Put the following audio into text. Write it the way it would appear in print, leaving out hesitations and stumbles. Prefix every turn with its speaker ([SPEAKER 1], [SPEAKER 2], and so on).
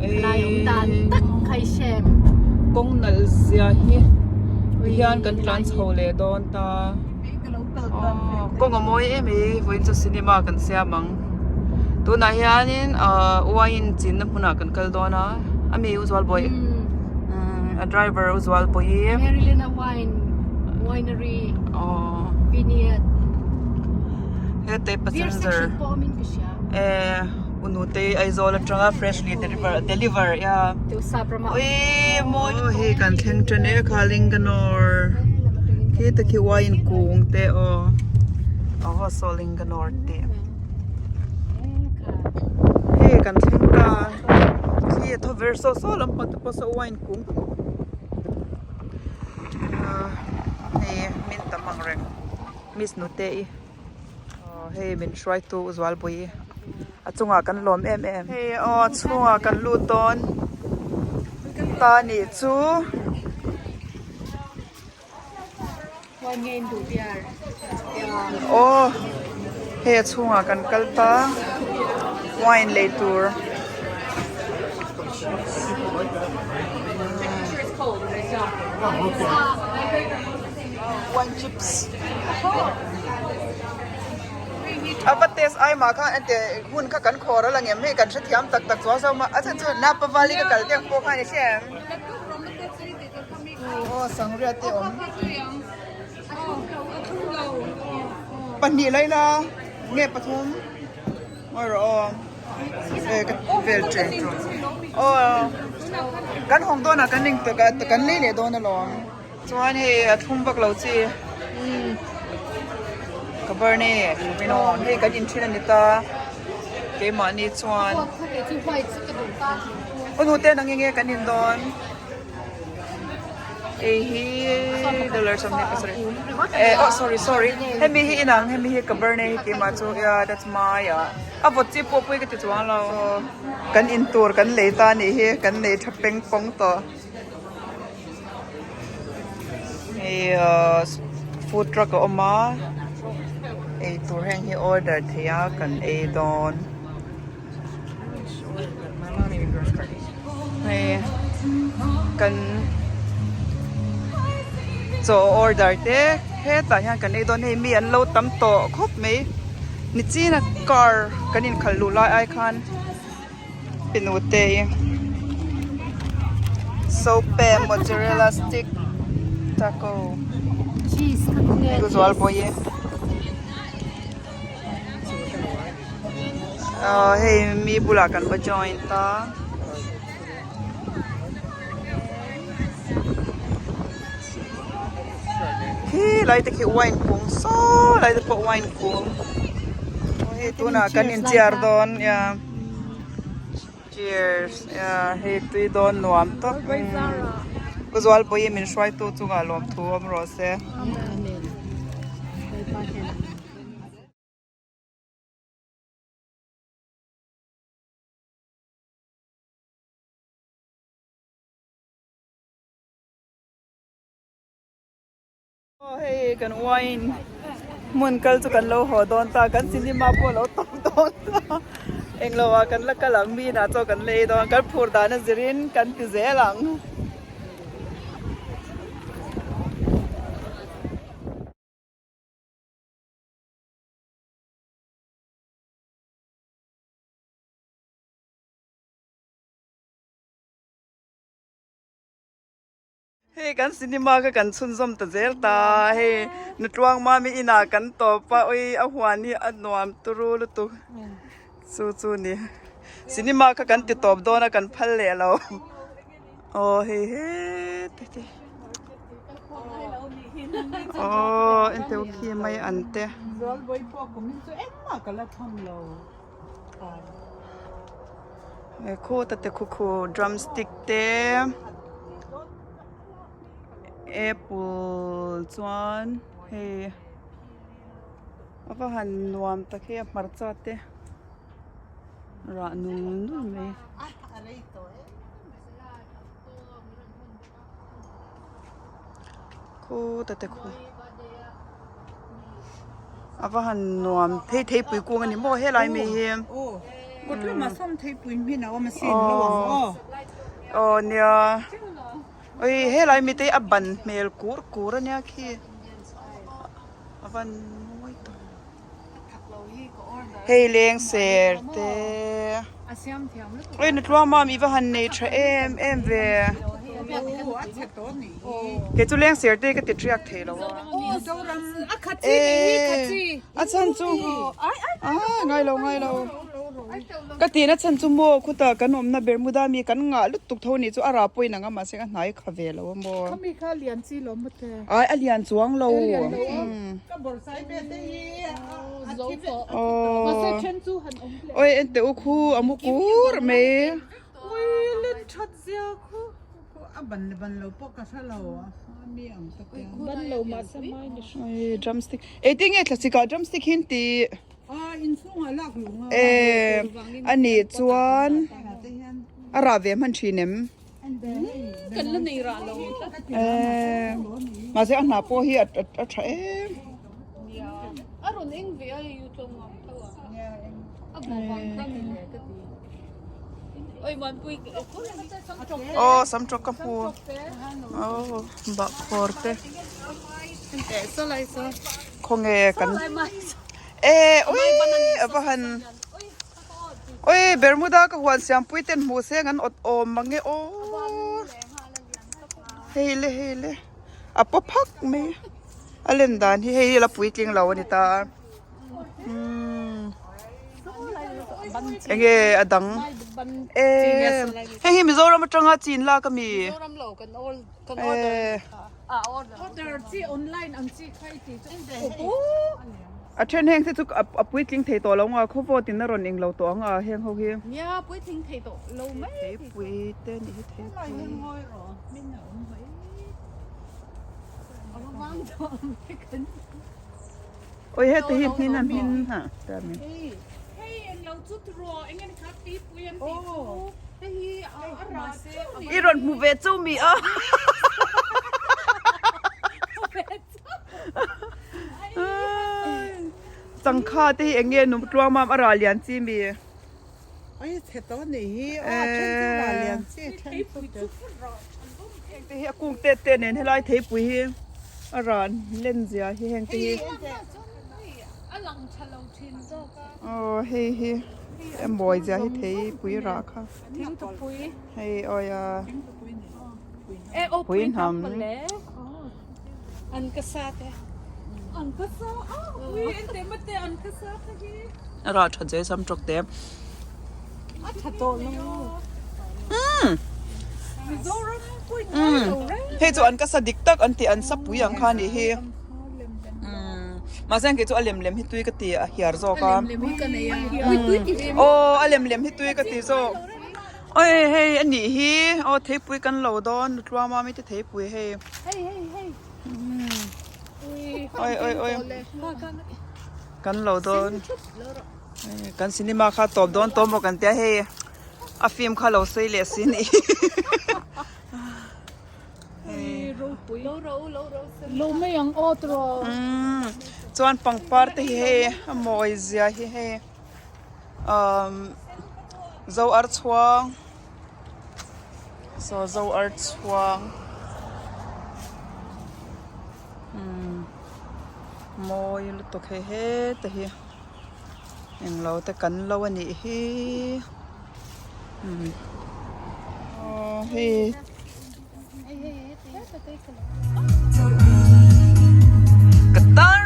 [SPEAKER 1] Lai awm dan tak kha i hrem.
[SPEAKER 2] Kawng nalh zia hi tihian kan tlan chho leh dawn ta. Kawng a mawi em i vawiin chu cinema kan siam ang. Tunah hianin ahh wine chinna hmunah kan kal dawn a, a mi u Zualbawi a driver u Zualbawi.
[SPEAKER 1] Marilena wine winery vineyard.
[SPEAKER 2] Hete passenger. Eh unute Aizawl atanga freshly deliver deliver ya ui mawi lutuk hei kan thleng tan e kha Linganore khi te khi wine kung te aw aw saw Linganore te hei kan thleng ta khi a thaw ver saw saw lampang te pawh saw wine kung hei min tam ang reng miss nute i. Aw hei min hruaitu Zualpui a chungah kan lawm em em. Hei aw chhungah kan lut dawn ta nih chu. Aw hei a chhungah kan kal ta wine lei tur. Wine chips. A va test ai mah khan ente hun kha kan khawr a la ngem hei kan hrethiam tak tak chuang zawk mah a chhan chu Napa Valley ka kal teng pawh khan i hria em? Aw sangria te awm pahnih lai la nge pathum ngawi rawh aw e ka vel chen chu aw kan hawng dawnah kan ning kan lei leh dawn alawm. Chuan hei a thlum vak lo chi Cabernet Sauvignon hei kan inthen a ni ta keimahni chuan aw hnute nang enge kan in dawn hei hi dollar 27 eh oh sorry sorry hemi hi inang hemi hi Cabernet hi keimah chu yeah that's my ah a vawt chi pawh pawh hi ka ti chuang lo kan in tur kan lei ta a nih hi kan nei tha peng pawng tawh. Hei ahh food truck a awm a eitur heng hi order theih a kan ei dawn hei kan chaw order te hetah hian kan ei dawn hei mi an lo tam tawh khawp mai nichina car kan inkhalh luh lai ai khan. Pinute hi sope mozzarella stick taco chu zual pawh hi ahh hei mi bulah kan va join ta khi lai te khi wine kung saw lai te pawh wine kung hei tunah kan inchiar dawn nia. Cheers hei tui dawn nuam tawp Pu Zualpuii min hruaitu chungah lawmthu awm rawh se. Aw hei kan wine hmun kal chu kan lo haw dawn ta kan cinema pawh a lo tawp dawn ta englo ah kan la kal ang mi inah chaw kan la ei dawn kan phur dan a zirin kan ti zel ang. Hei kan cinema kha kan chhunzawm ta zel ta hei Nutluang mami inah kan tawp a ui a huan hi a nuam turu lutuk chu chu ni cinema kha kan ti tawp dawn a kan phal leh lo aw hei hete te aw enteu khi mai an te. He khuta te khu khu drumstick te apple chuan hei a va han nuam tak hi a hmarcha te rah nul nul mai. Khuta te khu a va han nuam thei theipui kung a ni maw helai mai hi.
[SPEAKER 3] Kut lama sawm theipui hmin a awm asin lo ang aw.
[SPEAKER 2] Aw nia. Oi helai mite hi a ban hmel kur kur ania khi. A van mawi tak. Hei leng ser te. Oi nutluang mam i va han nei tha em em ve. Kei chu leng ser te ka ti riak thei lo a. E a chhan chu a ngai lo ngai lo. Ka tihna chhan chu maw khutah kan awmna Bermuda mi kan ngah lutuk tho nih chu a rah pawhin ang a mahse a hnai kha ve lo a maw.
[SPEAKER 3] Khami kha lian chi lo maw te.
[SPEAKER 2] Ai a lian chuang lo.
[SPEAKER 3] Ka bawrhsai ve te hi a thi ve. Mahse then chu han awm hle.
[SPEAKER 2] Oi en teh u khu a mu kur mai.
[SPEAKER 3] Ui len that zia khu. A ban le ban lo pawh ka hre lo a mi ang ta te.
[SPEAKER 1] Ban lo mahse mai ni hre.
[SPEAKER 2] Oi drumstick. Engtin nge thlasik ah drumstick hi an tih?
[SPEAKER 3] A inchhungah lak lung a.
[SPEAKER 2] E a nih chuan a rah ve hman thin em?
[SPEAKER 1] Kan la nei rah lo tlat.
[SPEAKER 2] E mahse a hnah pawh hi a tha em.
[SPEAKER 1] A rawn eng ve a hei u tlawm ngam tho a. A bawh vang kha ni le ka ti. Oi Muanpui
[SPEAKER 2] Aw sam tawk ka hmu. Aw bahkhawr te. Khawnge kan E ui a va han ui Bermuda ka huan siampui ten hmuh seng an awt awm mange aw hei le hei le a paw phak mai a len dan hi hei hi la puitling lo a ni ta umm enge a dang e heng hi Mizoram atanga chin lak ami e. A then heng te chu a puitling thei tawh lo ang a, khawvawt in a rawn eng lo tawh ang a heng ho hi.
[SPEAKER 1] Nia puitling thei tawh lo mai.
[SPEAKER 2] Theipui te nih hi theipui. Oi hete hi hmin a hmin ha ta mi. I rawn hmu ve chu mi a. Changkha te hi eng nge nung tluang mam a ral lian chi mi.
[SPEAKER 3] Ai chhe to ni hi a then chu ral lian chi then chu te.
[SPEAKER 2] Heng te hi a kung te te nen helai theipui hi a ran len zia hi heng te hi.
[SPEAKER 1] A lang tha lo thin zawk a.
[SPEAKER 2] Aw hei hi a mawi zia hi theipui rah kha.
[SPEAKER 1] Thingtupui.
[SPEAKER 2] Hei awi a.
[SPEAKER 1] E aw pui hnam mawle. An ka sa te. An ka sa a ui en te mate an ka sa kha hi.
[SPEAKER 2] A rah tha zai sam tawk te.
[SPEAKER 1] A tha tawh lo.
[SPEAKER 3] Mizoram pui ngai lo reng.
[SPEAKER 2] Hei chu an ka sa dik tak an tih an sa pui ang kha nih hi. Mahse kei chu a lem lem hi tui ka ti a hiar zawk a. Aw a lem lem hi tui ka ti zawk. Oi hei a nih hi aw theipui kan lo dawn nutluama mi te theipui hei. Oi oi oi kan lo dawn kan cinema kha tawp dawn tawp maw kan tia hei a film kha lo sawi leh si a nih hi. Chuan pangpar te hi hei a mawi zia hi hei umm zo ar chhuang saw zo ar chhuang umm mawi lutuk hei heta hi englo te kan lo a nih hi umm aw hei. Ka tan